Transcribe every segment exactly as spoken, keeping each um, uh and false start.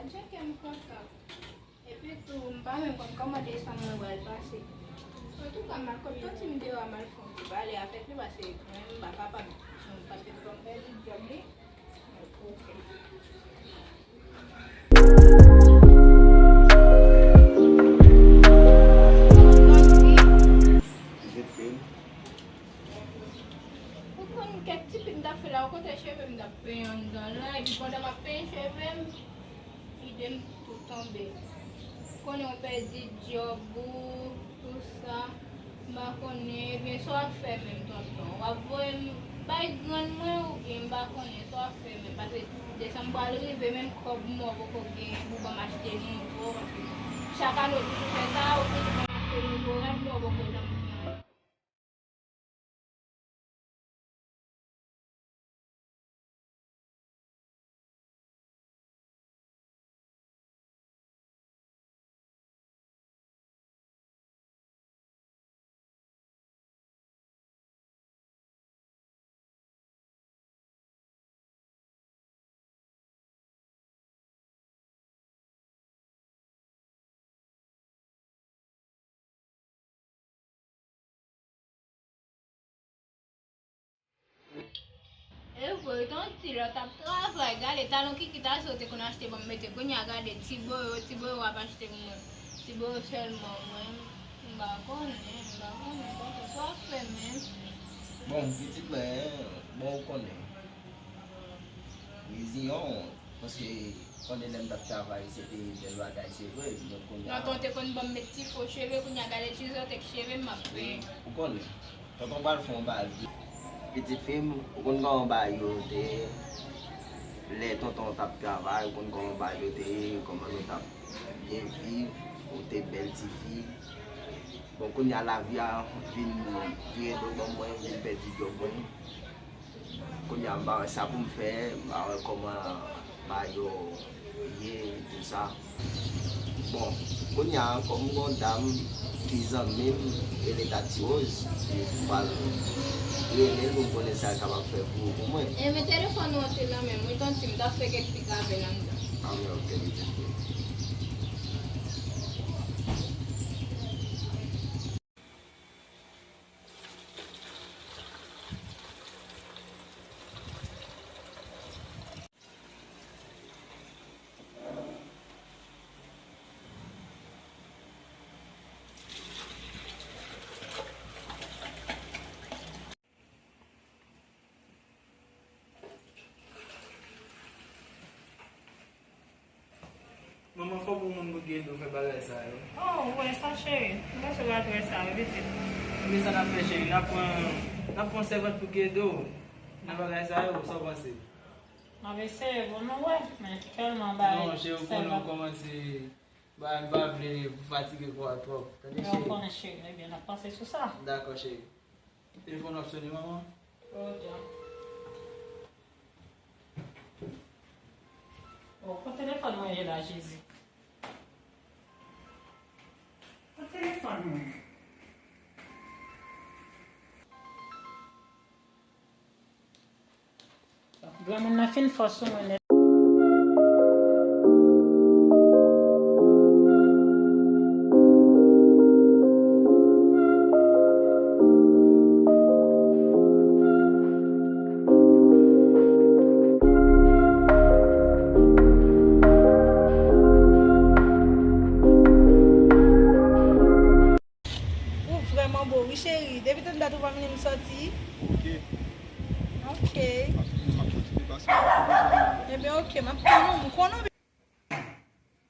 Tcheke m konsa. Epi tou, m pa menm konn kòman desanm mwen pral pase. Antouka, m al kot tanti m deyò a, m al fè yon ti pale avèk li, paske mwen menm m pa kapab janm, paske m pèdi djòb li. Ok. Ou konn kèk ti pik m t ap fè la, ou kote cheve m t ap penyen anndan la, epi pandan m ap penyen cheve m, ide m tou tonbe. Konnen w pèdi djòb ou, tou sa, m pa konnen, ebyen sa w ap fè menm tonton? W ap voye m bay grann mwen oubyen m pa konnen sa w ap fè menm, paske desanm pral rive, menm kòb mwen w poko genyen pou ban m achte nouvo, paske chak ane w toujou fè sa, ou toujou ban m achte nouvo rad, mwen w poko janm fè anyen. E vre, tanti lè w t ap travay, gade talon kikit sa yo te konn achte ban m mete. Kounye a gade ti boyo, ti boyo w ap achte pou mwen. Ti boyo sèlman, mwen, m pa konnen, m pa konnen, tonton, sa w ap fè menm? Bon, pitit mwen, bon, ou konnen. Reziyen w, paske konnen lè m t ap travay, se te bèl bagay, se vre, men kounye a. Tonton te konn ban m met ti fo cheve, kounye a gade ti zòtèk cheve m ap fè. Ou konnen, tonton pral fè yon bagay. Pitit fi m, ou konn kòman bagay yo te ye, lè tonton t ap travay, ou konn kòman bagay yo te ye, kòman nou t ap byen viv, ou te bèl tifi. Bon, kounye a lavi a vin vire do ban mwen, m vin pèdi djòb mwen. Kounye a, m pa wè sa pou m fè, m pa wè kòman bagay yo ye, tou sa. Bon, kounye a, kòm m gen yon dam ki zanmi m, rele Tati Rose, e m pral rele l pou m konnen sa l kapab fè pou, pou mwen. E men telefòn ou an te nan men m, wi, tanti m t ap fè kèk pik avè l anndan. Anben, ok, pitit fi. Manman, fòk ou moun pou Gedo fè bagay sa yo. Oh, ou wè sa, cheri? M panse w ap wè sa, wi, pitit. Ebyen, sa n ap fè, cheri? N ap pran, n ap pran sèvant pou Gedo nan bagay sa yo, sa w panse? M ap eseye pou nou wè, men tèlman bagay. Non, cheri, ou konnen w kòmanse, bagay, m pa vle fatige kò a twòp. Tande, cheri? Ou konnen, cheri. Ebyen, n ap panse sou sa. Dakò, cheri. Telefòn w ap sone, manman. Oh, John. Oh, kot telefòn mwen ye la, Jezi? Kot telefòn mwen? Granmoun nan fin fò sou mwen nèt. Ou vrèman bo wi, cheri. Depi tann dat ou pa vini m sòti. Ok. Ok. Paske m ap kontinye pase. Ebyen, ok, m ap tann ou, m konnen w.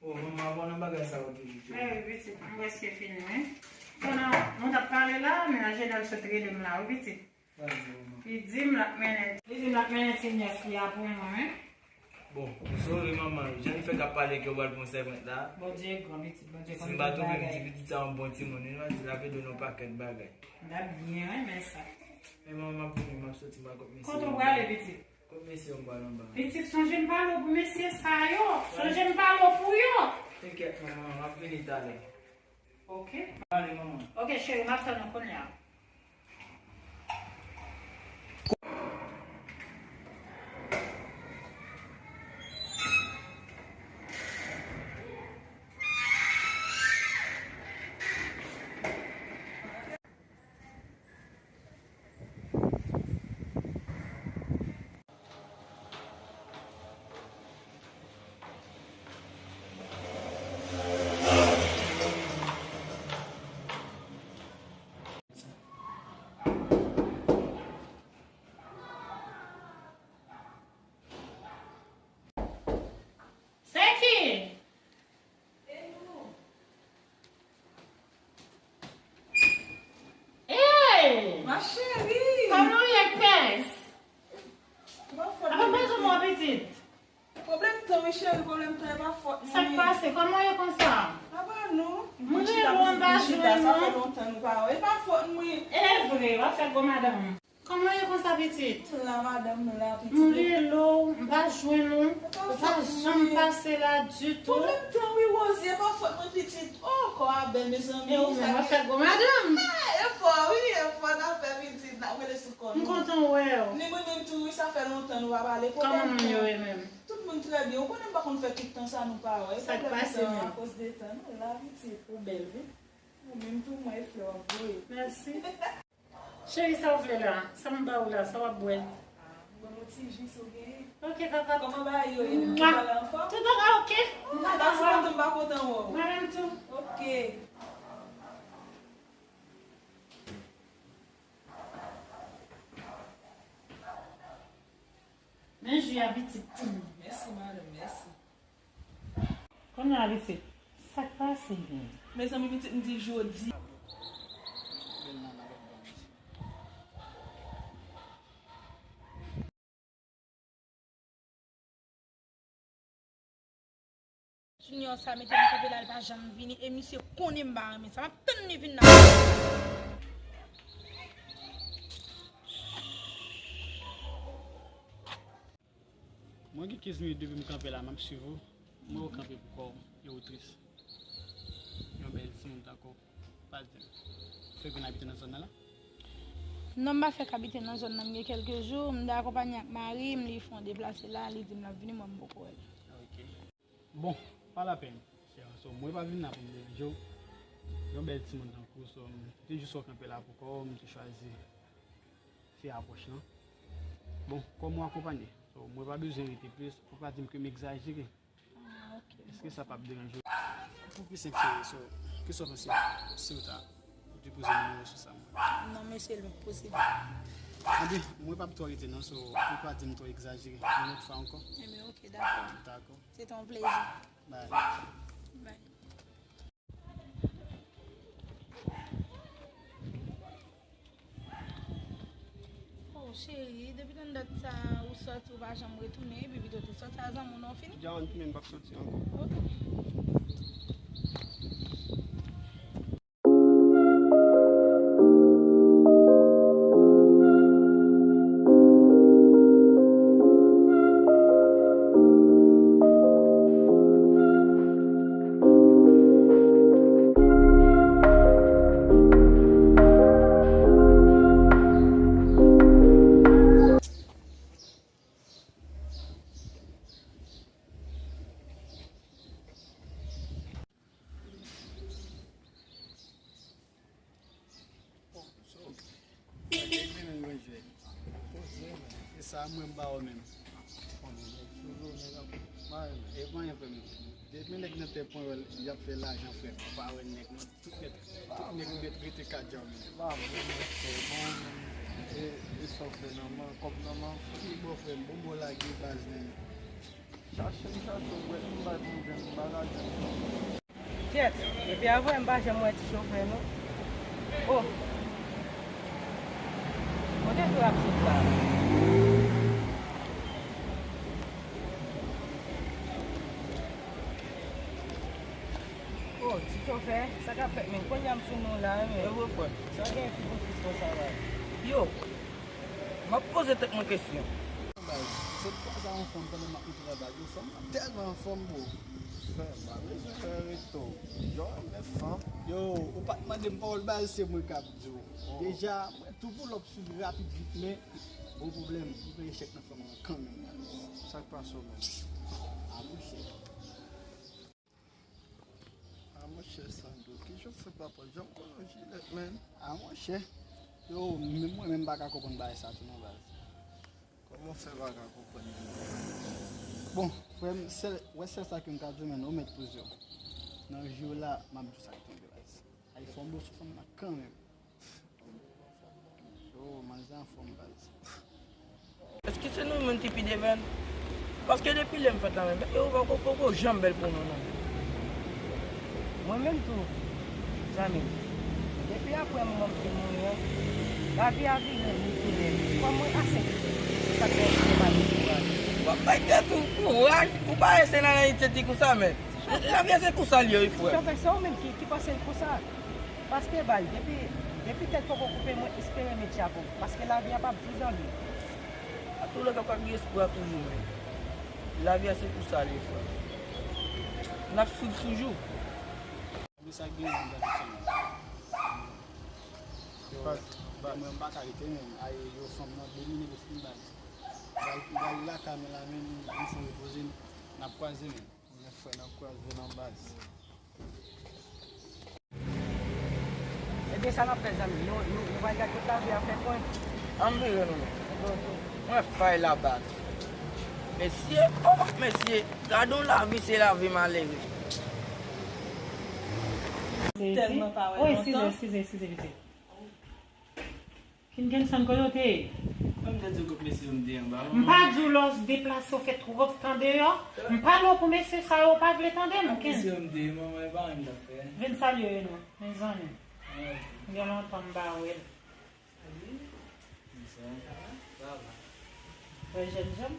Oh, manman, bon, nan bagay sa yo toujou, cheri. Eh wi, pitit, m prèske fini, wi. Pandan nou t ap pale la, men Ajenèl sot rele m la, wi, pitit. Sa l di, manman? Li di m l ap mennen, li di m l ap mennen ti nyès li a pou mwen, wi. Bon, m sove manman, jan li fèk ap pale ke w pral pran sèvant la. Bondye gran, pitit, Bondye konn tout bagay. Si m pa twonpe m, ti pitit sa yon bon timoun, wi, l ap ede w nan yon pakèt bagay. M t ap byen renmen sa. Men manman, m ap vini, m ap soti, m al kot mesye yo. Kote w prale, pitit? Kot mesye yo, m pral anba. Pitit, sonje m pale w pou mesye sa yo. Sonje m pale w pou yo. Tenkèt, manman, m ap vini talè. Ok. Ale, manman. Ok, cheri, m ap tann ou kounye a. Ou Tan wi cheri, pwoblèm tan e pa fòt mwen. Sa k pase? Kòman w ye konsa? Apa nou? M rele w, m pa jwenn ou. Sa fè lontan nou pa wè. E pa fòt mwen. E vre, w ap fè gwo madanm. Kòman w ye konsa pitit? M la madanm, m la pitit. M rele w, m pa jwenn ou. Ou pa janm pase la ditou. Pwoblèm tan wi Rosie, e pa fòt mwen pitit. Oh, kò a bèl mezanmi. E ou menm, w ap fè gwo madanm. Ah, e fò wi, e fò n ap fè pitit, n ap rele sou kò nou. M kontan wè w. Ni mwen menm tou wi, sa fè lontan nou pa pale. Kòman moun yo ye menm? Tout moun trè byen. Ou konnen m pa konn fè tout tan sa nou pa wè. Sa k pase menm? Akoz de tan, non, la pitit. Ou bèl wi. Ou menm tou, mwen e flè w ap voye. Mèsi. Cheri, sa w vle la? Sa m ba w la? Sa w ap bwè? Ah, ban m yon ti ji si w genyen. Ok, papa. Kòman bagay yo ye? Mwa. Tout bagay ok? Mwen pa kontan wè w. Mwen menm tou. Ok. Men ji a pitit. Mèsi, madanm, mèsi. Kounye a pitit, sa k pase menm? Mezanmi, pitit, m di jodi. Junior sa mete m kanpe la, li pa janm vini, e misye konnen m pa renmen sa. M ap tann li vin la. Mwen gen kenz minit depi m kanpe la, m ap swiv ou. Mwen ou kanpe pou kò w, e ou tris. Yon bèl timoun tankou w, pa di m. Ou fèk vin abite nan zòn nan la? Non, m pa fèk abite nan zòn nan, m gen kèlke jou, m te akonpanye ak mari m, li fè yon deplase la, li di m l ap vini, mwen m poko wè l. Ok. Bon, pa lapèn, chè. So, mwen pa vin la pou m deranje w. Yon bèl timoun tankou w, so, m te jis wè w kanpe la pou kò w, m te chwazi fè apwòch lan. Bon, kòm ou akonpanye, so, mwen pa bezwen rete plis, ou pa di m ke m egzajere. Ah, ok. Èske sa p ap deranje w? Pou pi senp, cheri, so, kisa w panse si w ta depoze nimewo sou sa mwen? Non, mesye, l posib. Anben, mwen p ap twò rete non, so, ou pa di m twò egzajere. Yon lòt fwa ankò. Enben, ok, dakò. Dakò. Se te yon plezi. Bye. Bye. Oh, cheri, depi tann dat sa ou sòti, ou pa janm retounen, epi pito te sòti a zanmi w non fini. Dja w menm p ap sòti ankò. Ok. Bon, so, mwen menm mwen jwenn. Poze, men. E sa mwen m pa wè menm. Bon, men, men, toujou, nèg ap mare, men. E pa anyen, frè m. Depi nèg nan tè pwen wè l, y ap fè lajan, frè m. Ou pa wè nèg nan, tout nèg, tout nèg met rete kadjò, men. Pa bon, men, frè, bon, men. E, e sa w fè nan man, kòb nan man, fout li bò, frè m. Bon, bon, lage baz, men. Chache m, chache w, bwè m bay pou m jwenn, m pa ka jwenn. Kyèt, depi avanyè m pa janm wè ti chofè non. Oh. Kote tou ap sot la? Oh, ti chofè, sa k ap fèt menm? Kounye a m sou nou la wi, men. E vre, frè. Sa gen fi pou tris konsa la? Yo, m ap poze tèt mwen kesyon. Baz, se kwa sa yon fanm pandan m ap travay yo, fanm nan tèlman anfòm, bro. Frè, m pa bezwen fè reto. Yo, men fanm. Yo, ou pa t mande m pawòl, baz, se mwen k ap di w. Oh. Deja, mwen tou pull up sou li rapid vit, men gon pwoblèm, m peye chèk nan fanm nan kanmenm, baz. Sa k pase w menm? A, monchè. A, monchè Sandro, kijan w fè pa pran, jan m konn yon jilèt, menn? A, monchè. Yo, menm mwen menm m pa ka konprann bagay sa tou non, baz. Kòman w fè pa ka konprann li? Bon, frè m, sèl, wè sèl sa ke m ka di w, menn, ou mèt poze w. Nan jou la, m ap di w sa k tonbe, baz. Ay, fò m bo sou fanm nan kanmenm. Yo, manzè anfòm, baz. Èske se nou menm ki pi devan? Paske depi lè m fèt la menm, yo poko, poko janm bèl pou nou non. Mwen menm tou, zanmi, depi apre manman m fin mouri an, lavi a vire li koulè. Kòm mwen ase pitit, se sa k fè m pa gen kouraj. W ap bay tèt ou kouraj. Ou pa ese nan layite ti konsa, men. Lavi a se konsa l ye, wi, frè. Chofè, se ou menm ki, ki panse l konsa. Paske bay, depi, depi tèt poko koupe, mwen espere met chapo. Paske lavi a p ap di zanmi. Antouleka, pa gen espwa toujou, men. Lavi a se konsa l ye, frè. N ap swiv toujou. Konbyen sa k genyen an gade sèlman? Yo, ba, mwen m pa ka rete menm. Ay, yo fanm nan domine yo fin baz. Bal, bal lakay mwen la menm, m fon repoze m, n ap kwaze menm. Mwen frè n ap kwaze nan baz. Ebyen sa n ap fè zanmi, nou, nou, nou pral gade tout lavi a fè pwen. Ann vire nou menm. Mwen fay la baz. Mesye, oh, mesye, gade yon lavi, se lavi malere. Tèlman pa wè lontan. Eskize, eskize, eskize. Kin gen sann kote w te ye? Mwen m te di w kot mesye yo m te anba. M pa di w lè w deplase w fè twòp tan deyò. M pale w pou mesye sa yo, w pa vle tande m. Kin. Mesye yo m te ye, manman, e pa anyen m t ap fè. Vin salye yo non, mezanmi. Gen lontan m pa wè l. Wè jèn jan.